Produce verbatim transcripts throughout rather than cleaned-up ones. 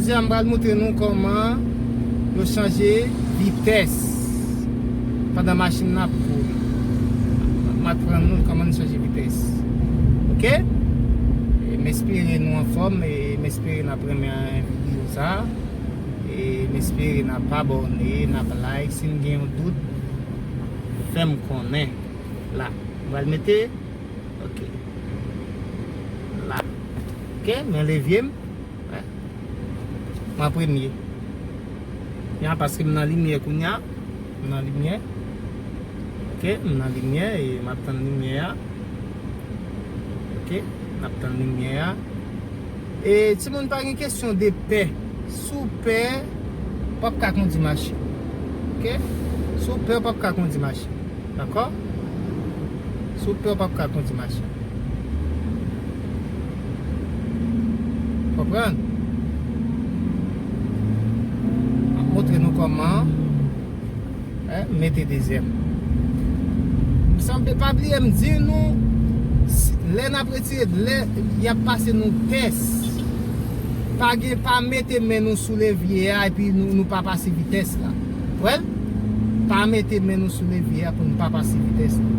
Jodi a, m pral montre nou kòman yo chanje vitès pandan machin nan ap kouri. M aprann nou kòman n chanje vitès. Oke? E m espere nou anfòm, e m espere n ap renmen videyo sa. E m espere n ap abòne, n ap like. Si n gen yon dout, fè m konnen. La. M pral mete. Oke. La. Oke, men levye m. Wè. Mwen premye. Ya, paske m nan limyè kounye a. M nan limyè. Oke, m nan limyè e m ap tann limyè a. Oke, m ap tann limyè a. E timoun, pa gen kesyon de pè. Si w pè, w p ap ka kondi machin. Oke? Si w pè, w p ap ka kondi machin. Dakò? Si w pè, w p ap ka kondi machin. Konprann? M ap montre nou kòman, eh, mete dezyèm. Sanble, pa bliye m di nou, s- lè n ap retire, lè y ap pase nou tès, pa gen, pa mete men nou sou levye a epi nou, nou pa pase vitès la. Wè l? Pa mete men nou sou levye a pou nou pa pase vitès la.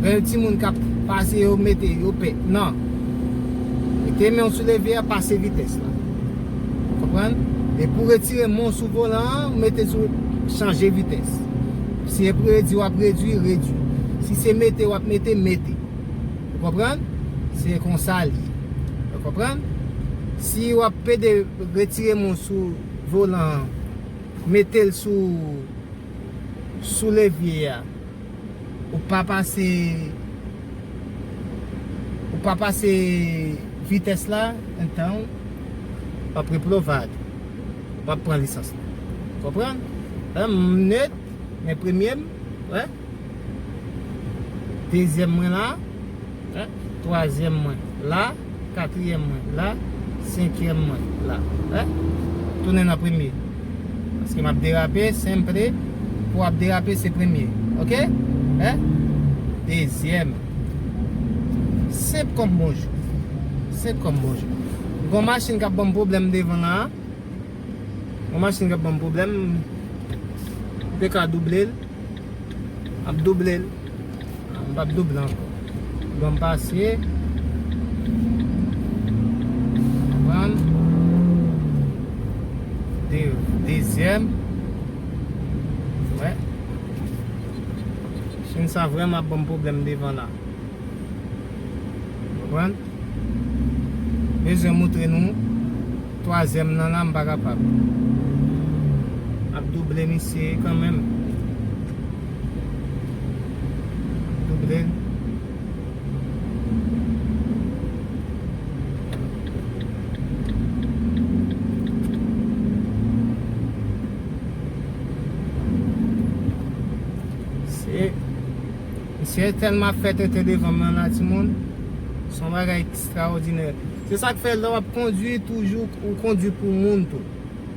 Gen timoun k ap pase, yo mete, yo pè. Non. Mete men w sou levye a, pase vitès la. Konprann? E pou retire men w sou volan an, ou mete sou chanje vitès. Si se pou redui, w ap redui, redui. Si se mete, w ap mete, mete. Ou konprann? Se konsa l ye. Ou konprann? Si w ap pede retire men w sou volan an, mete l sou, sou levye a, ou pa pase, ou pa pase vitès la, antan w ap replovad. Ou p ap pran lisans la. Konprann? La, m nèt, men premye m, wè. Dezyèm mwen la, wè. Twazyèm mwen la, katriyèm mwen la, senkyèm mwen la, wè. Tounen nan premye. Paske m ap derape, senp, pou w ap derape, se premye. Oke? Wè. Dezyèm. Senp kòm bonjou. Senp kòm bonjou. Gon machin k ap ban m pwoblèm devan la. Yon machin k ap ban m pwoblèm. M te ka double l. M ap double l. M p ap double ankò. Ban m pase. Konprann? De, dezyèm. Wè. Machin sa vrèman ap ban m pwoblèm devan la. Konprann? Bezwen moutre nou. Twazyèm nan la, m pa kapab. M ap double misye kanmenm. Double l. Se Misye tèlman ap fè tenten devan m nan la, timoun. Se yon bagay ekstraòdinè. Se sa k fè lè w ap kondui, toujou ou kondui pou moun tou.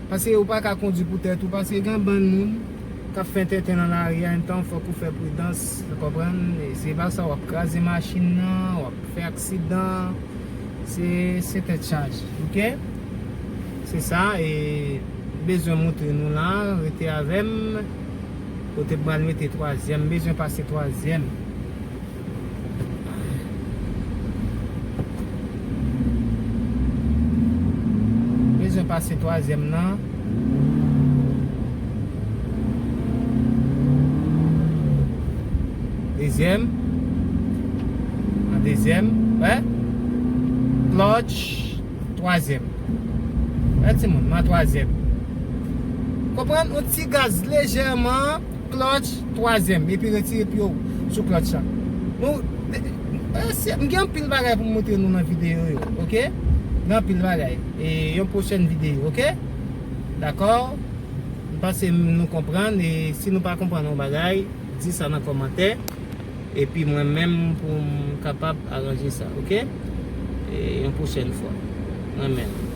Paske ou pa ka kondui pou tèt ou, paske gen bann moun k ap fè tenten nan lari a, antan fòk ou fè pridans, ou konprann? E se pa sa, w ap kraze machin nan, w ap fè aksidan. Se, se tèt chaje, oke? Se sa, e bezwen moutre nou la, rete avè m. Kote m pral mete twazyèm, m bezwen pase twazyèm. Bezwen pase twazyèm nan. Dezyèm. An dezyèm. Wè. Clutch. Twazyèm. Wè timoun, m an twazyèm. Konprann? Yon ti gaz lejèman, clutch, twazyèm. Epi retire pye w sou clutch la. Nou, e, e, se, m gen anpil bagay pou m montre nou nan videyo yo, oke? Gen anpil bagay. E yon pwochèn videyo, oke? Dakò? M panse nou konprann. E si nou pa konprann yon bagay, di sa nan kòmantè. Epi mwen menm pou m kapab aranje sa, oke? E yon pwochèn fwa. Mwen menm.